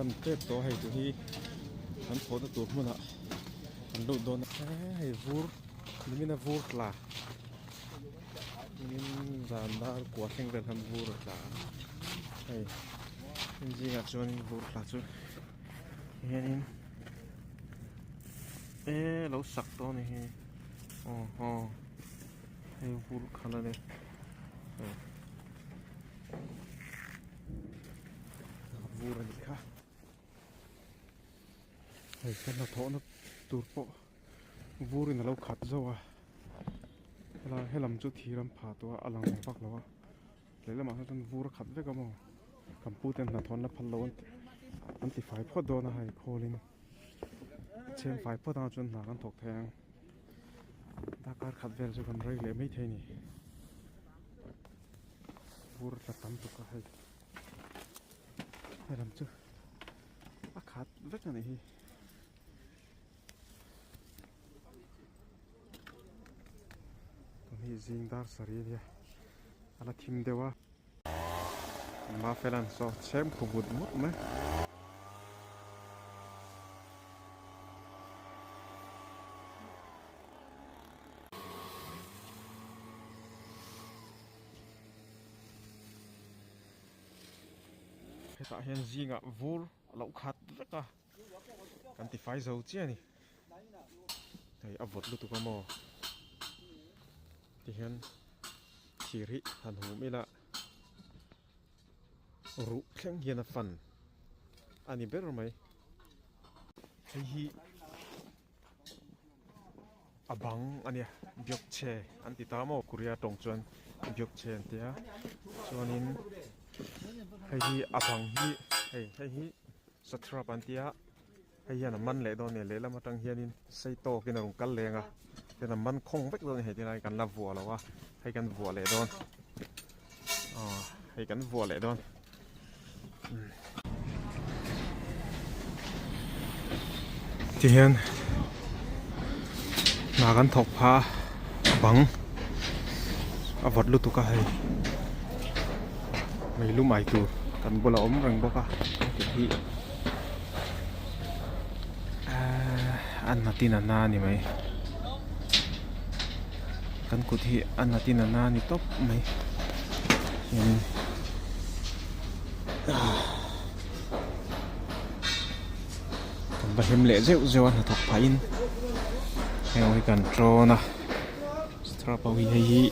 tan tep tawh a hei tun hi kan thawhna tur hmunah kan lut dawn a hei vur nimin a vur tla nimin zan dar kua thleng vel khan vur a tla a hei heng zingah chuanin vur tla chu hianin e lo sak tawh a ni hi aw haw hei vur khan a ni hei vur a nih kha hei ka hnathawhna tur pawh vurin a lo khat zo a helai helam chu thir an phah tawh a a lang vak lo a lehlamah sawn chuan vur a khat vek a maw kan pu ten hnathawh an la phal lo an ti fai phawt dawn a hei khawlin chhem fai phawt ang chuan hna kan thawk thei ang darkar khat vel chu kan rei leh maithei a ni vur tla tam tuk a hei helam chu a khat vek a nih hi. Tun hi zing dar sarih a nia a la thim deuh a. Mafelan saw chhem khu vut vut mai. Hetah hian zingah vur a lo khat vek a. Kan ti fai zo chiah a ni. Hei a vawt lutuk a maw? Tihian thir hi han hum ila ruh thleng hian a fan a ni ber mai. Hei hi a bang a nia biakchhe an ti ta maw Korea tawng chuan biakchhe an tia chuanin hei hi a bang hi hei hei hi Satrap an tia hei hian a man leh dawn a ni lehlam atang hianin sei tawkin a rawn kal leng a chuan a man khawng vek dawn a ni hei tilai kan la vuah lo a hei kan vuah leh dawn aw hei kan vuah leh dawn. Tihian hna kan thawk phah a bang a vawt lutuk a hei meilum ai tur kan bulah a awm reng bawk a tih hi a natin a na a ni mai kan kut hi a natin a na a ni tawp mai hianin. Kan va hlim leh zeuh zeuh a hnathawk phahin heng ho hi kan tawn a strap ho hi hei hi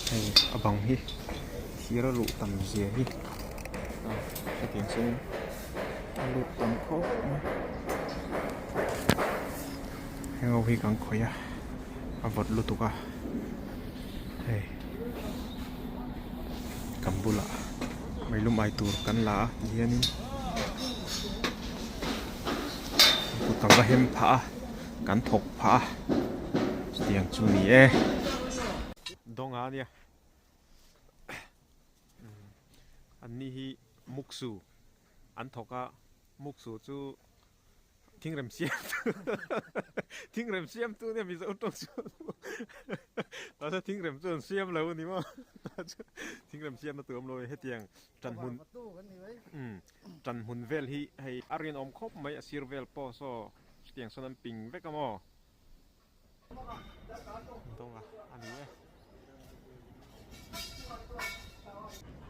hei a bang hi thir a luh tam zia hi a hetiang chuan a lut tam khawp mai heng ho hi kan khawih a a vawt lutuk a hei kan bulah meilum ai tur kan la a ti hianin kut kan va hem phah a kan thawk phah a chutiang chu ni e. Dawnga a nia an ni hi muksu an thawk a muksu chu. Thingrem siam tu thingrem siam tu nia Mizo tawng chu tah chuan thingrem chu an siam lo a ni maw tah chuan thingrem siamna tur awm lo e hetiang tan hmun umm tan hmun vel hi hei a rinawm khawp mai a sir vel pawh saw chutiang sawn an ping vek a maw dawnga a ni e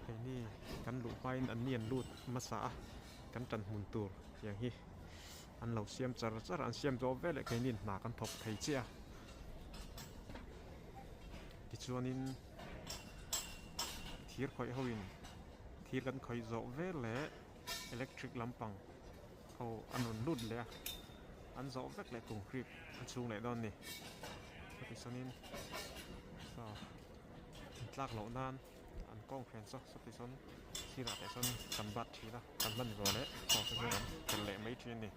keini kan luh hmain an ni an lut hmasa a kan tan hmun tur tiang hi an lo siam char char a an siam zawh veleh keini hna kan thawk thei chiah a tichuanin thir khawih ho in thir kan khawih zawh veleh electric lampang ho an rawn lut leh a an zawh vek leh concrete a chhung leh dawn a ni heti sawnin saw an tlak loh nan an kawng hren saw sawti sawn sirah te sawn kan bat thin a kan hman zawh leh saw te chu kan tel leh mai thin a ni.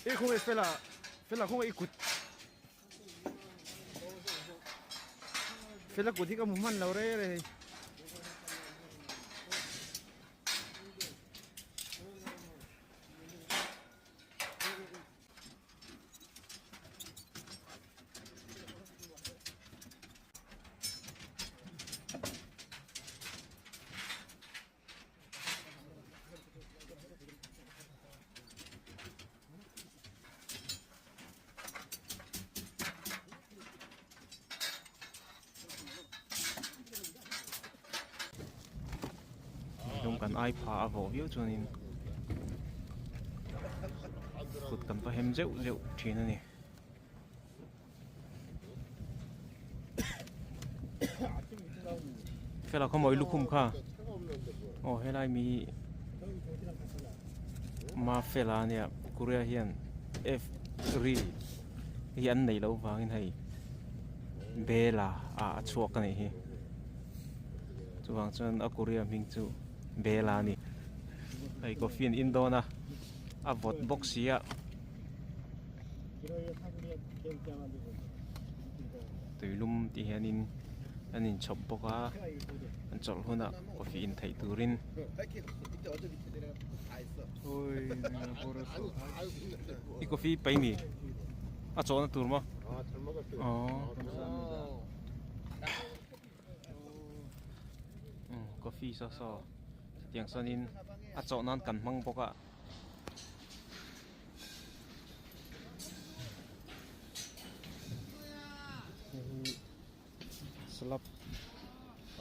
I khawngaih fela fela khawngaih i kut. Fela kut hi ka hmu hman lo rei rei hei. Tuilum kan ai pha a vawh viau chuanin kut kan va hem zeuh zeuh thin a ni. Fela khaw mawi lukhum kha aw helai mi hi Mafela ania Korea hian F ri hi an neih loh vangin hei Bella ah a chhuak a nih hi chuvang chuan a Korea hming chu Bella a ni hei coffee an in dawn a a vawt bawk si a. Tuilum tih hianin an inchhawp bawk a an chawlh hunah coffee in theih turin. I coffee pai mi a chawhna tur maw? Aww. Coffee saw saw chutiang sawnin a chawh nan kan hmang bawk a. Hei hi slab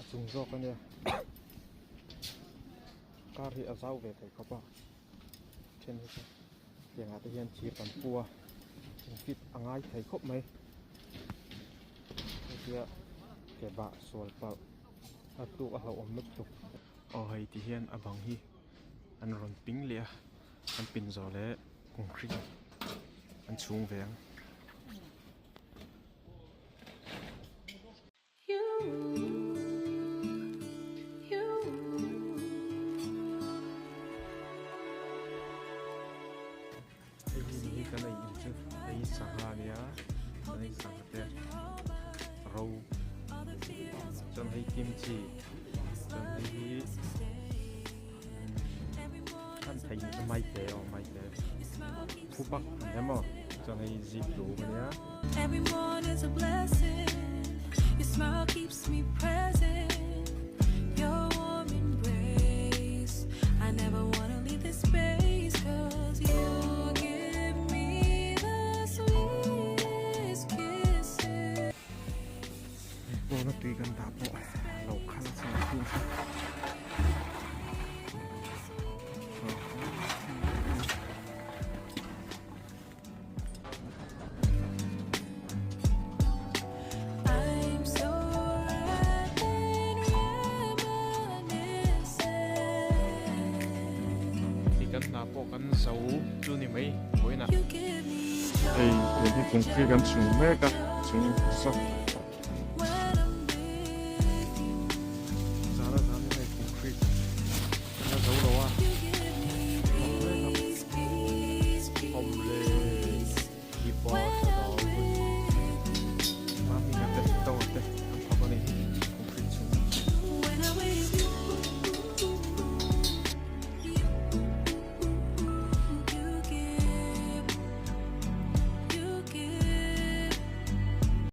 a chung zawk a nia car hi a zau ve thei khawp a then hi chu tiang ah te hian thir kan pu a in fit a ngai thei khawp mai hetia ke bah sual palh a tluk a hlauhawm lutuk aw hei ti hian a bang hi. An rawn ping leh a an pin zawh leh concrete an chhung ve ang. Hei hi ni hi kan ei in chu hei hi sangha a nia kan ei sangha te ro chuan hei kimchi chuan hei hi an thei ni chu maite aw maite thupak an em aw chuan hei ziklu a nia. Pawna tui kan dah pawh lo kal a chhan chu. Ti kan hna pawh kan zo chu ni mai vawiinah. Hei tun hi kungpui kan chhung mek a chung zawk.